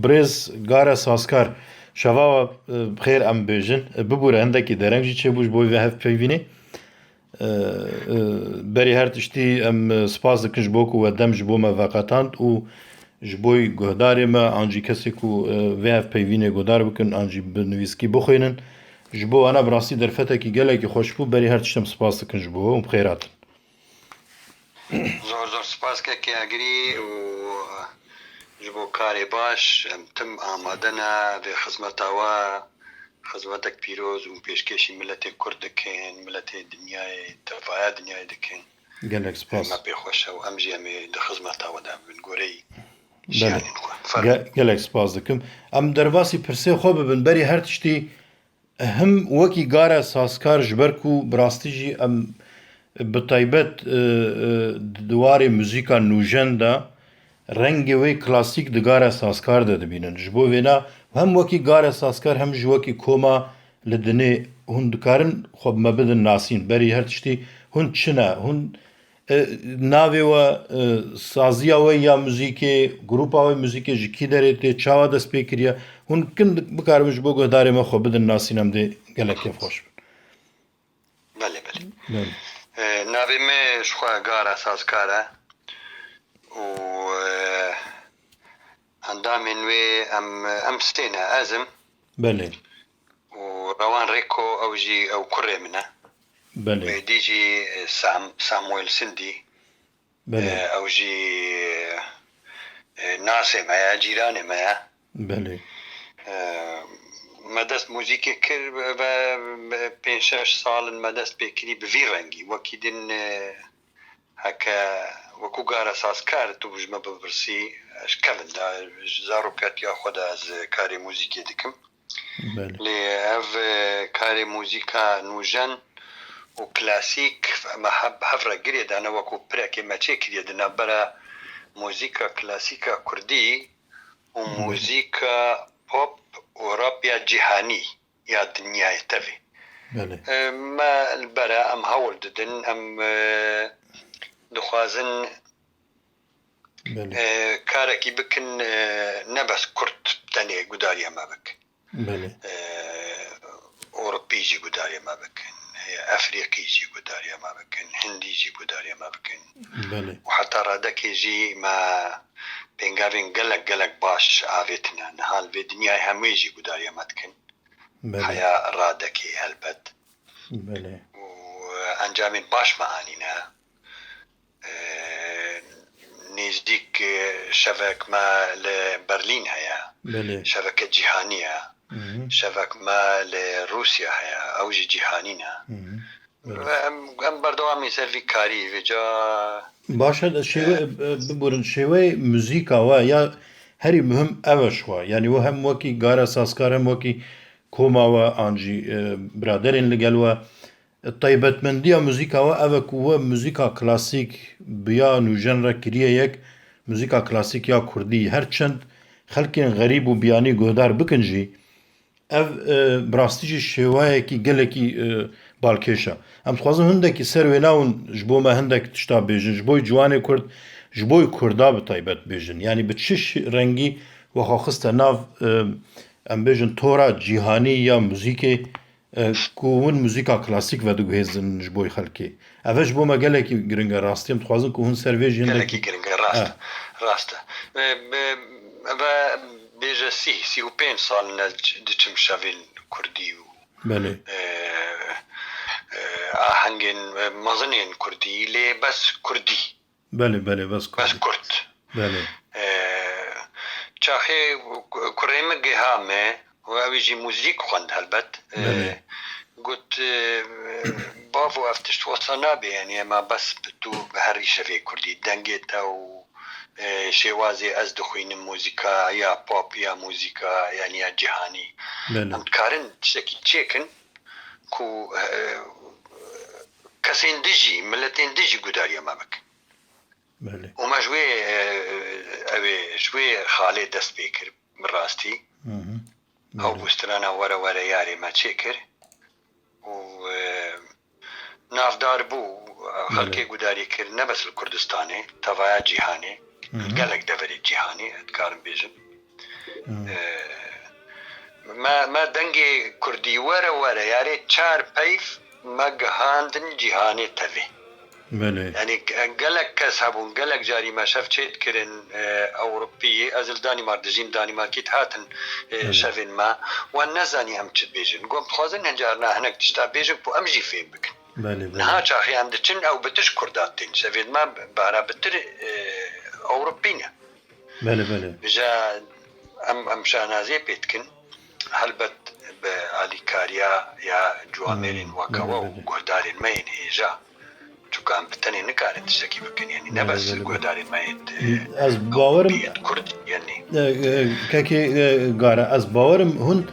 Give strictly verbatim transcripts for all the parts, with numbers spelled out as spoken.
Birêz Gare Sazkar, şeva we, e, bi xêr em bêjin. E, bibûre hindekî dereng jî çêbû ji bo vê hevpeyvînê. E, e, berî her tiştî em, e, spas dikin ji bo ku we dem ji bo me veqetand û ji bo guhdarê me an jî kesê ku, e, vê hevpeyvînê guhdar bikin an jî bi nivîskî bixwînin. Ji bo wana bi rastî derfetekî gelekî xweş bû. Berî her tişt em spas dikin ji bo we û bi xêr hatin. Zor zor spas kekê Agirî û ji bo karê baş, em tim amade ne vê xizmeta we, xizmetek pîroz û pêşkêşî miletê Kurd dikin, miletê dinyayê, tevaya dinyayê dikin. Gelek spas. Me pê xweş e û em jî em ê di xizmeta we de bin goreyî Belê. jiyanên xwe. Fermo. Ge-, gelek spas dikim. Em derbasî pirsê xwe bibin, berî her tiştî Him wekî Gare Sazkar, ji ber ku bi rastî jî em bi taybet, e, e, di warê muzîka nûjen de rengê wê klasîk di Gare Sazkar de dibînin. Ji bo vêna hem wekî Gare Sazkar hem jî wekî koma li dinê hûn dikarin xwe bi me bidin nasîn. Berî her tiştî hûn çi ne? Hûn E, navê we, e, saziya we ya muzîkê, grupa we muzîkê ji kî derê tê, çawa dest pê kiriye? Hûn kin bikaribin ji bo guhdarê me xwe bidin nasîn, em dê gelek kêfxweş bin. Belê, belê. Belê. E, navê me ji xwe Gara Sazkar e û, e, endamên wê em, em sê ne, ez im. Belê. û Rewan Rêko, ew jî, ew kurê min e. Belê. Êdî jî, e, Sam-, Samuel Sindî. Belê. E, ew jî, e, nasê me ye, cîranê me ye. Belê. E, me dest muzîkê kir ve, ve pênc şeş sal in me dest pê kirî bi vî rengî. Wekî din, e, Heke wekû Gara Sazkar tu ji me bipirsî, ez kevin de, ji zarokatiya xwe de ez karê muzîkê dikim. Belê. Lê ev, e, karê muzîka nûjen û klasîk me he-, bi hev re girê dane, wekû pirekê me çêkiriye di navbera muzîka klasîka kurdî û Belê. muzîka pop û rap ya cîhanî ya dinyayê tevî. Belê. E, me li ber e, em hewl didin, em, e, dixwazin, Belê. e, karekî bikin, e, ne bes Kurd tenê gudariya me bikin. Belê. E, Ewropî jî gudariya me bikin, e, Efrîqî jî gudariya me bikin, Hindî jî gudariya me bikin. Belê. Û heta radekê jî me pêngavên gelek, gelek baş avêtine. Niha li vê dinyayê hemû jî gudariya me dikin. Belê. Heya radekê helbet. Belê. Û encamên baş me anîne. Ee, nêzdîk, e, şevek me li Berlîn heye. Belê. Şeveke cîhanî ye. Hı hı. Şevek me li Rûsya heye. Ew jî cîhanî ne. Hı hı. Belê. Ve em, em berdewamî ser vî karî vêca. Baş e, şêwe, e, e, biborin, şêweyê muzîka we ya herî muhim ev e ji xwe. Yanî we hem wekî Gara Sazkar hem wekî koma we an jî, e, biraderên li gel we. E, taybetmendiya muzîka we ev e ku we muzîka klasîk bi ya nûjen re kiriye yek, muzîka klasîk ya kurdî. Her çend xelkên xerîb û biyanî guhdar bikin jî, Ev, e, bi rastî jî şêwayekî gelekî, e, balkêş e. Em dixwazin hindekî ser wê navin ji bo me hindek tişta bêjin. Ji bo ciwanê Kurd, ji bo Kurda bi taybet bêjin. Yanî bi çi şi-, rengî we xwe xiste nav, e, em bêjin tora cîhanî ya muzîkê, e, ku hûn muzîka klasîk vediguhêzin ji bo xelkê. Ev e ji bo me gelekî giring e rastî. Em dixwazin ku hûn ser vê jî hindekî Gelekî giring e, rast. E. Rast e. E, be, ve bêje sî, sî û pênc sal in ez diçim şevên kurdî û, Belê. e, e, ahengên, e, mezinên kurdî, lê bes kurdî. Belê, belê, bes Bes kurdî. kurd. Belê. E, çaxê ku-, kurê min giha me, û ew jî muzîk xwend helbet. E, Belê. got, e, bavo, ev tişt wesa nabe, yanî ema bes tu bi herî şevê kurdî, dengê te û, e, şêwazê ez dixwînim, muzîka ya pop ya muzîka, yanî ya cîhanî. Belê. Em dikarin tiştekî çêkin ku, e, kesên dijî, miletên dijî gudariya me bikin. Belê. Û me ji wê, e, ew ê, ji wê xalê dest pê kir, bi rastî. Hı hı. Ew Belê. bûstrana were were yarê me çêkir. Û, e, navdar bû, Belê. xelkê gudarî kir, ne bes li Kurdistanê, tevaya cîhanê, Hı hı. gelek deverê cîhanê, ez dikarim bêjim. E, me, me dengê kurdî were were, yarê çar peyv me gihandin cîhanê tevê. Belê. Yanî ge-, gelek kes hebûn, gelek carî me şev çêdikirin, e, Ewropî, ez li Danîmark dijîm, Danîmarkî dihatin, e, Belê. şevên me, wan nezanî em çi dibêjin. Got, dixwazin hincarna hinek tişta bêjin ku em jî fêm bikin. Belê, belê. Niha çaxê em diçin, ew bi tişt Kurda tên. Şevên me bara bitir, e, Ewropî ne. Belê, belê. Vêca em, em şanaziyê pê dikin. Helbet bi alîkariya ya ciwamêrên Hmm, weke we û belê, belê. guhdarên me yên hêja. Çunka em bi tenê nikarin tiştekî bikin. Yanî ne Belê, bes belê, belê. guhdarên me yên, e, Ez bawerim Ewropî, yên Kurd, yanî. E, e, kekê, e, Gare, ez bawerim hûn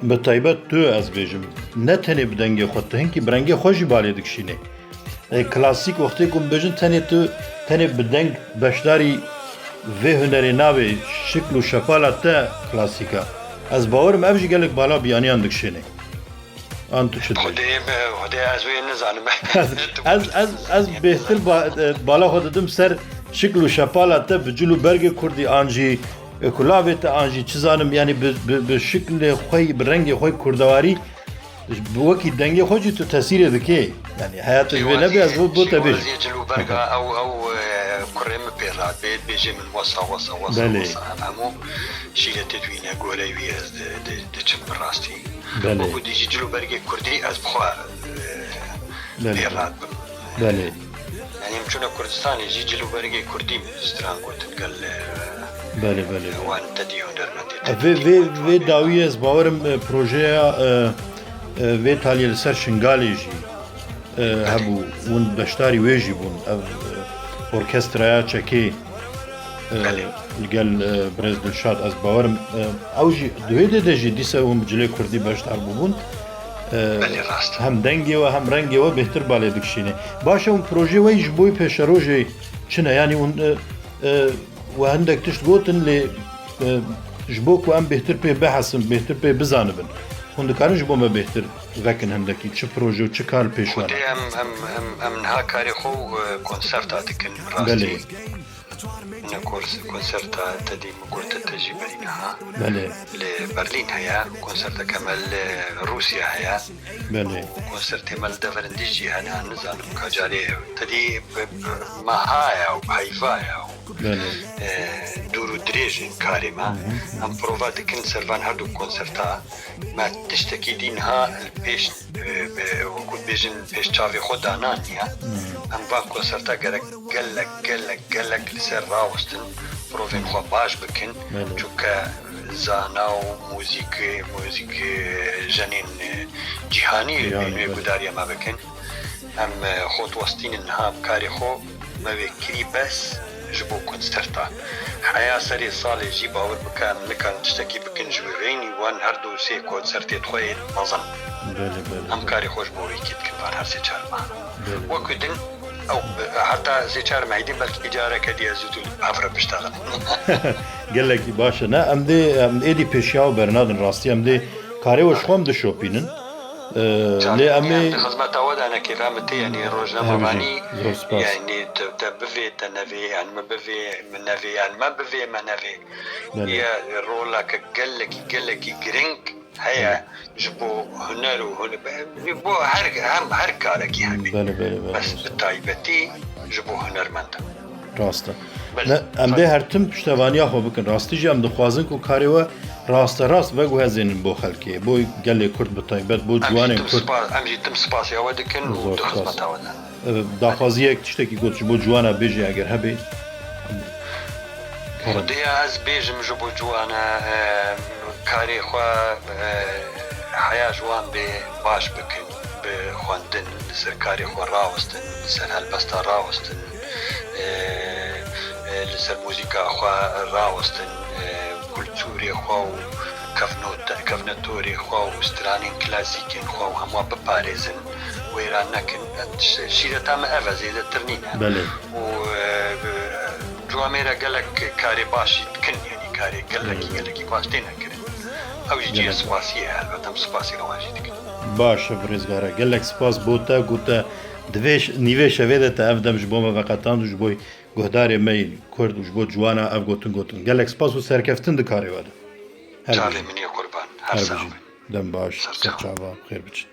bi taybet tu ez bêjim. Ne tenê bi dengê xwe, tu hinkî bi rengê xwe jî balê dikişînê. E, klasîk wextê ku em bêjin tenê tu, tenê bi deng beşdarî vê hunerê nabê, şikl û şepala te klasîk e. Ez bawerim ev jî gelek bala biyaniyan dikişêne. An tu çi dibêjî? Xwedê, Xwedê ez wê nizanim. Ez, ez, ez, ez bêhtir ba-, e, bala xwe didim ser şikl û şepala te bi cil û bergê kurdî an jî, e, kulavê te an jî çi zanim, yanî bi, bi, bi şiklê xwe, bi rengê xwe kurdewarî Ji, bi wekî dengê xwe jî tu tesîrê dikê. Yanî heya te ji vê nebê ez bo, bo te bêjim. Şêwaziyê cil û berga ew, ew, e, kurê min pê re bê, bêjê min wesa, wesa, wesa, Belê. wesa. Em hemû şîretê wî ne, goreyê wî ez di, di, diçim bi rastî. Belê. Wekû dijî cil û bergê kurdî ez bi xwe, e, Belê. pê re dibim. Belê. Yanî em çûne Kurdistanê jî cil û bergê kurdî min stran gotin gel, e, Belê, belê, belê. wan tedî hunermendê E, tedî vê, vê, kurdî vê wan dawî ez bawerim, e, projeya, e, e, vê taliyê li ser Şingalê jî, e, Belê. hebû. Hûn beşdarî wê jî bûn. Ev, e, orkestraya çekê, e, Belê. li gel, e, birêz Dilşad ez bawerim, e, ew jî di wê dê de jî dîsa hûn bi cilê kurdî beşdar bûbûn. E, Belê, rast. hem dengê we hem rengê we bêhtir balê dikişîne. Baş e, hûn projeyê we yî ji bo pêşerojê çi ne? Yanî hûn, e, e, we hindek tişt gotin lê, e, ji bo ku em bêhtir pê bihesin, bêhtir pê bizanibin. Hûn dikarin ji bo me bêhtir vekin hindekî? Çi proje û çi kar li pêş we ne? Xwedê em, em, em, em niha karê xwe û, e, konserta dikin rastî. Belê. Ne kors-, konserta te dî min gote te jî berî niha. Belê. Li Berlîn heye, konserteke me li Rûsya heye. Belê. Û konsertê me li deverên dî jî hene, nizanim ka carê te dî bi, bi, meha ye û heyva ye û, Belê. e, dûr û dirêj in karê me. Hı hı. Em prova dikin ser van her du konserta. Me tiştekî dî niha li pêş, e, e, wekû dibêjin pêş çavê xwe dananiye. Hmm. Em van konserta gerek gelek, gelek, gelek li ser rawestin, provên xwe baş bikin. Belê. Çunke zana û muzîk, muzîk, e, jenên, e, cîhanî Cîhanî, wê belê. gudariya me bikin. Em, e, xwe diwestînin niha bi karê xwe, me wê kirî bes ji bo konserta. Heya serê salê jî bawer bike em nikarin tiştekî bikin ji wî reynî wan her du sê konsertê xwe yê mezin. Belê, belê, Em belê. karê xwe ji bo wî kê dikin van her sê çar mah. Belê. Wekî din ew heta sê çar mehî din belkî careke dî ez û tu hev re biştexilin. Gelekî baş e. Ne, em dê, em êdî pêşiya we bernadin rastî. Em dê karê we ji xwe em dişopînin. Ee, Çar lê em ê em di xizmeta we de ne kêfa min tê, yanî rojnamevanî, Hemî jî, zor spas. yanî te, te bivê, te nevê, yan min bivê, min nevê, yan me bivê, me nevê. Belê. Ye roleke gelekî, gelekî giring heye Belê. ji bo huner û hun-, bo her, hem her karekî hemî. Belê, belê, belê. Bes bi taybetî ji bo hunermend. Rast e. Belê. Ne, em dê her tim piştevaniya xwe bikin. Rastî jî em dixwazin ku karê we rasterast veguhezênin bo xelkê, bo gelê Kurd bi taybet, bo Em jî ciwanên tim Kurd. spas, em jî tim spasiya we dikin û Zor di spas. xizmeta we de. E, daxwaziyek tiştekî got ji bo ciwana bêjî eger hebe. Kerem. Xwedêya ez bêjim ji bo ciwana, e, karê xwe, e, heya ji wan bê baş bikin, bi xwendin li ser karê xwe rawestin, li ser helbesta rawestin, e, e, li ser muzîka xwe rawestin, e, kulturê xwe û kevnot-, kevnetorê xwe û stranên klasîkên xwe û hemû biparêzin, wêran nekin. Şîreta me ev e, zêdetir nîne. Belê. Û, e, ciwamêra gelek karê baş jî dikin, yanî karê gelekî, Belê. gelekî baş têne kirin. Ew jî cihê Gelek. spasiyê ye, helbet em spasî li wan jî dikin. Baş e, birêzgare. Gelek spas bo te ku te di vê ş-, nîvê şevê de te ev dem ji bo me veqetand û ji bo guhdarê me yên Kurd û ji bo ciwana ev gotin gotin. Gelek spas û serkeftin di karê we de. Çavê min ê qurban. Her sax bin. Dem baş, ser çava, xêr biçin.